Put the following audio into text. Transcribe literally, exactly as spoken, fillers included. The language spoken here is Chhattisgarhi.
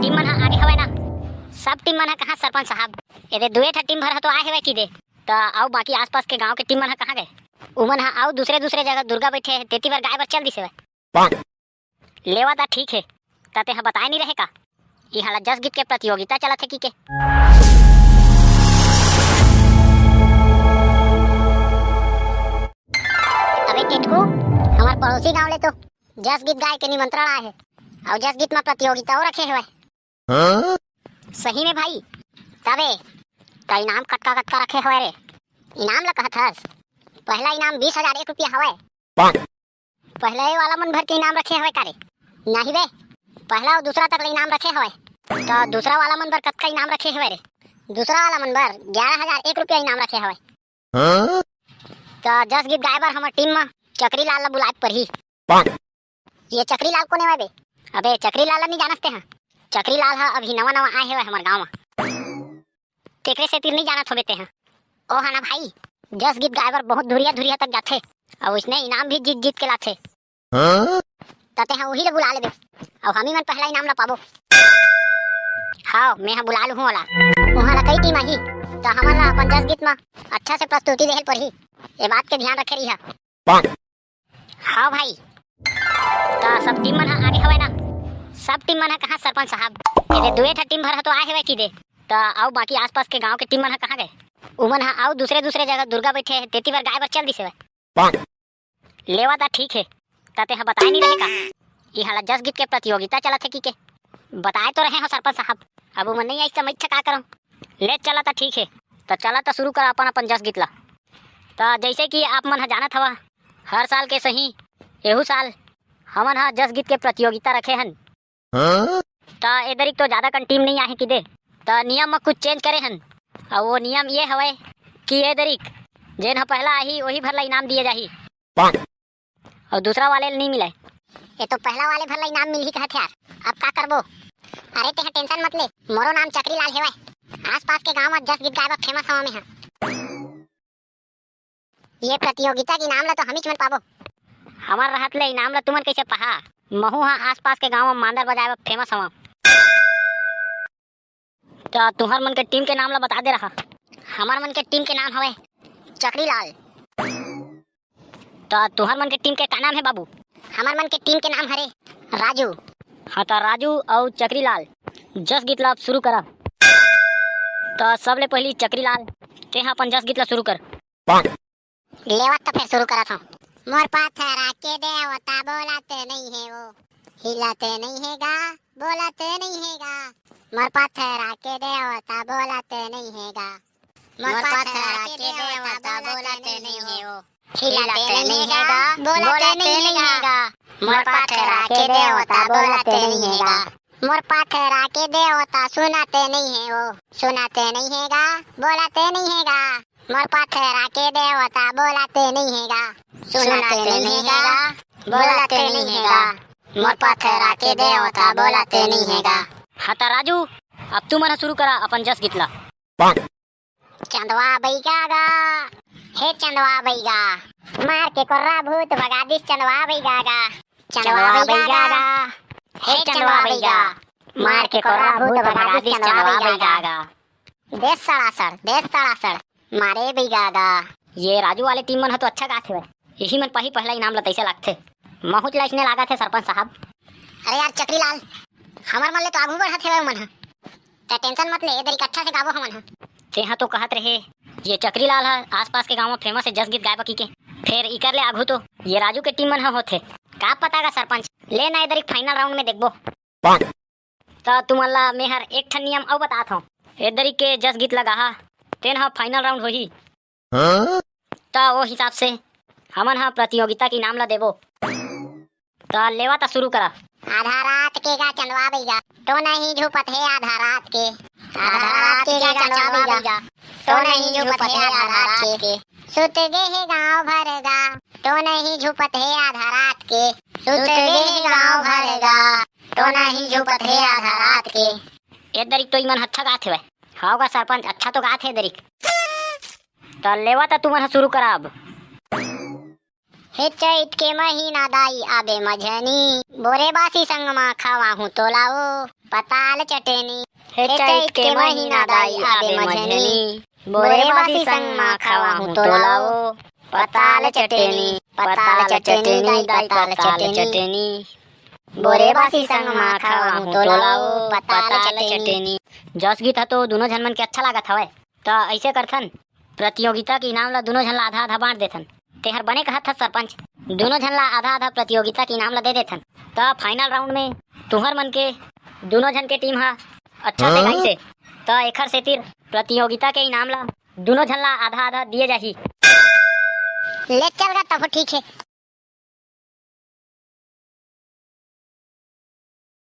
टीम मन ह आगे हवय ना? सब टीम मन ह कहाँ सरपंच साहब? एदे दुए ठा टीम भर ह तो आए हवय कि दे। त अउ बाकी आसपास के गांव के टीम मन ह कहाँ गए? उमन ह अउ दूसरे दूसरे जगह दुर्गा बैठे हे, तेती बर गाय बर चल दिस हवय। लेवा ता ठीक हे, त तेहा बताए नहीं रहे का? इहाँ ला जस गीत के प्रतियोगिता चलत हे कि के? अबे टेटकू, हमार पड़ोसी गांव ले तो जस गीत गाए के निमंत्रण आए हे, अउ जस गीत म प्रतियोगिता रखे हवय। सही में भाई? तबे, त इनाम कतका कतका रखे हवय रे? इनाम ला कहत हस? पहला इनाम बीस हजार एक रुपया हवय। पहले वाला मन भर के इनाम रखे हवय का रे? नहीं बे, पहला अउ दूसरा तक ले इनाम रखे हवय। त दूसरा वाला मन बर कतका इनाम रखे हवय रे? दूसरा वाला मन बर ग्यारह हजार एक रुपया इनाम रखे हवय। त जस गीत गाए बर हमर टीम म चकरी लाल ला बुलाए परही। ये चकरी लाल कोन हवय बे? अबे चकरी लाल ला नहीं जानस तेहा? चकरी लाल ह अभी नवा नवा आए हवय हमर गांव म। तेकरे सेती नहीं जानत होबे तेहा। ओ हा ना भाई, जस गीत गाए बर बहुत धुरिया धुरिया तक जाथे, अउ उसने इनाम भी जीत जीत के लाथे। त तेहा उही ले बुला लेबे, अउ हमी मन पहला इनाम ला पाबो। हाव, मैं हा बुला लूहूं ओला। उहाँ ला कई टीम आही, त हमन ला अपन जस गीत म अच्छा से प्रस्तुति देहे ल परही। ए बात के ध्यान रखे रहिहा। हाव भाई, त सब टीम मन ह आगे हवय ना? सब टीम मन ह कहाँ सरपंच साहब? एदे दुए ठा टीम भर ह तो आए हवय कि दे। त अउ बाकी आसपास के गांव के टीम मन ह कहाँ गए? उमन ह अउ दूसरे दूसरे जगह दुर्गा बैठे हे, तेती बर गाय बर चल दिस हवय। लेवा ता ठीक हे, त तेहा बताए नहीं रहे का? इहाँ ला जस गीत के प्रतियोगिता चलत हे कि के? बताए तो रहे हो सरपंच साहब, अब उमन नहीं आइस त मैं इच्छा का करूं? ले चला ता ठीक हे, त चला ता शुरू कर अपन अपन जस गीत ला। त जैसे कि आप मन ह जानत हवा, हर साल के सही एहू साल हमन ह जस गीत के प्रतियोगिता रखे हन। त ए दरिक तो ज्यादा कन टीम नहीं आहे कि दे, त नियम म कुछ चेंज करे हन। अउ वो नियम ये हवय कि ए दरिक जेन ह पहला आही, वही भर ला इनाम दिए जाही। अउ दूसरा वाले ल नहीं मिलय। ये तो पहला वाले भर ला इनाम मिलही कहत हे यार, अब का करबो? अरे तेहा टेंशन मत ले, मोरो नाम चकरी लाल हेवय। आसपास के गांव म जस गीत गाए बर फेमस हवं मेहा। ये प्रतियोगिता के इनाम ला तो हमीच मन पाबो। हमर रहत ले इनाम ला तुमन कैसे पहा? महू हा आसपास के गांव म मांदर बजाए बर फेमस हवं। त तुहर मन के टीम के नाम ला बता दे रहा। हमर मन के टीम के नाम हवय चकरी लाल। त तुहर मन के टीम के का नाम हे बाबू? हमर मन के टीम के नाम हरे राजू। हाँ, त राजू अउ चकरी लाल, जस गीत ला शुरू करा। त सबले पहली चकरी लाल, तेहा अपन जस गीत ला शुरू कर। लेवत त फेर शुरू करत हंव। मोर पाथरा के देवता बोलत नहीं हे वो, हिलत नहीं हे गा, बोलत नहीं हे गा। मोर पाथरा के देवता बोलत नहीं हे गा। मोर पाथरा के देवता बोलत नहीं हे वो, हिलत नहीं हे गा, बोलत नहीं हे गा। मोर पाथरा के देवता बोलत नहीं हे गा। मोर पाथरा के देवता सुनत नहीं हे वो, सुनत नहीं हे गा, बोलत नहीं हे गा। मोर पाथरा के देवता बोलत नहीं हे गा, सुनत नहीं हे गा, बोलत नहीं हे गा। मोर पाथरा के देवता बोलत नहीं हे गा। हाँ त राजू, अब तुमन ह शुरू करा अपन जस गीत ला। चंदवा बइगा गा, हे चंदवा बइगा, मार के कोर्रा भूत भगा दिस चंदवा बइगा गा। चंदवा बइगा गा, हे चंदवा बइगा, मार के कोर्रा भूत भगा दिस चंदवा बइगा गा। देस सड़ासड़, देस सड़ासड़, मारे बइगा गा। ये राजू वाले टीम मन ह तो अच्छा गात हेवय, यही मन पाही पहला इनाम ल तइसे लागथे। महूच ल अइसने लागत हे सरपंच साहब। अरे यार चकरी लाल, हमर मन ले तो आगू बढ़त हेवय ओमन ह। त टेंशन मत ले, ए दरी अच्छा से गाबो हमन ह। तेहा तो कहत रहे, ये चकरी लाल ह आसपास के गांव म फेमस हे जस गीत गाए बर कहिके। फेर इकर ले आगू तो ये राजू के टीम मन ह होथे। का पता गा सरपंच, ले ना ए दरी फाइनल राउंड में देखबो। त तुमन ला मेहर एक ठन नियम अउ बतात हंव, ए दरी के जस गीत ल गाहा, तेन ह फाइनल राउंड होही। त ओ हिसाब से हमन ह प्रतियोगिता के इनाम ल देबो। त लेवा त शुरू करा। आधा रात के गा चंदवा बइगा, तो नहीं झुपत हे आधा रात के। आधा रात के गा चंदवा बइगा, तो नहीं झुपत हे आधा रात के। सुत गे हे गांव भर गा, तो नहीं झुपत हे आधा रात के। सुत गे हे गांव भर गा, तो नहीं झुपत हे आधा रात के। ए दरिक तो इमन अच्छा गात हेवय। हाव गा सरपंच, अच्छा तो गात हे दरिक। त लेवा त तुमन ह शुरू करा अब। हे चैत के महीना दाई आबे मझनी, बोरे बासी संग मा खवाहूँ तोला ओ पताल चटनी। हे चैत के महीना दाई आबे मझनी, बोरे बासी संग मा खवाहूँ तोला ओ पताल चटनी, पताल चटनी दाई पताल चटनी। बोरे बासी संग मा खवाहूँ तोला ओ पताल चटनी। जस गीत ह तो दुनों झन मन के अच्छा लागत हवय, त अइसे करथन, प्रतियोगिता के इनाम ला दुनों झन ला आधा आधा बांट देथन। तेहर बने कहत हस सरपंच, दुनों झन ला आधा आधा प्रतियोगिता के इनाम ला दे देथन। त फाइनल राउंड में तुहर मन के दुनों झन के टीम ह अच्छा से हाँ? गाइस हे, त एखर सेतिर प्रतियोगिता के इनाम ला दुनों झन ला आधा आधा दिए जाही। ले चल गा तब ठीक हे।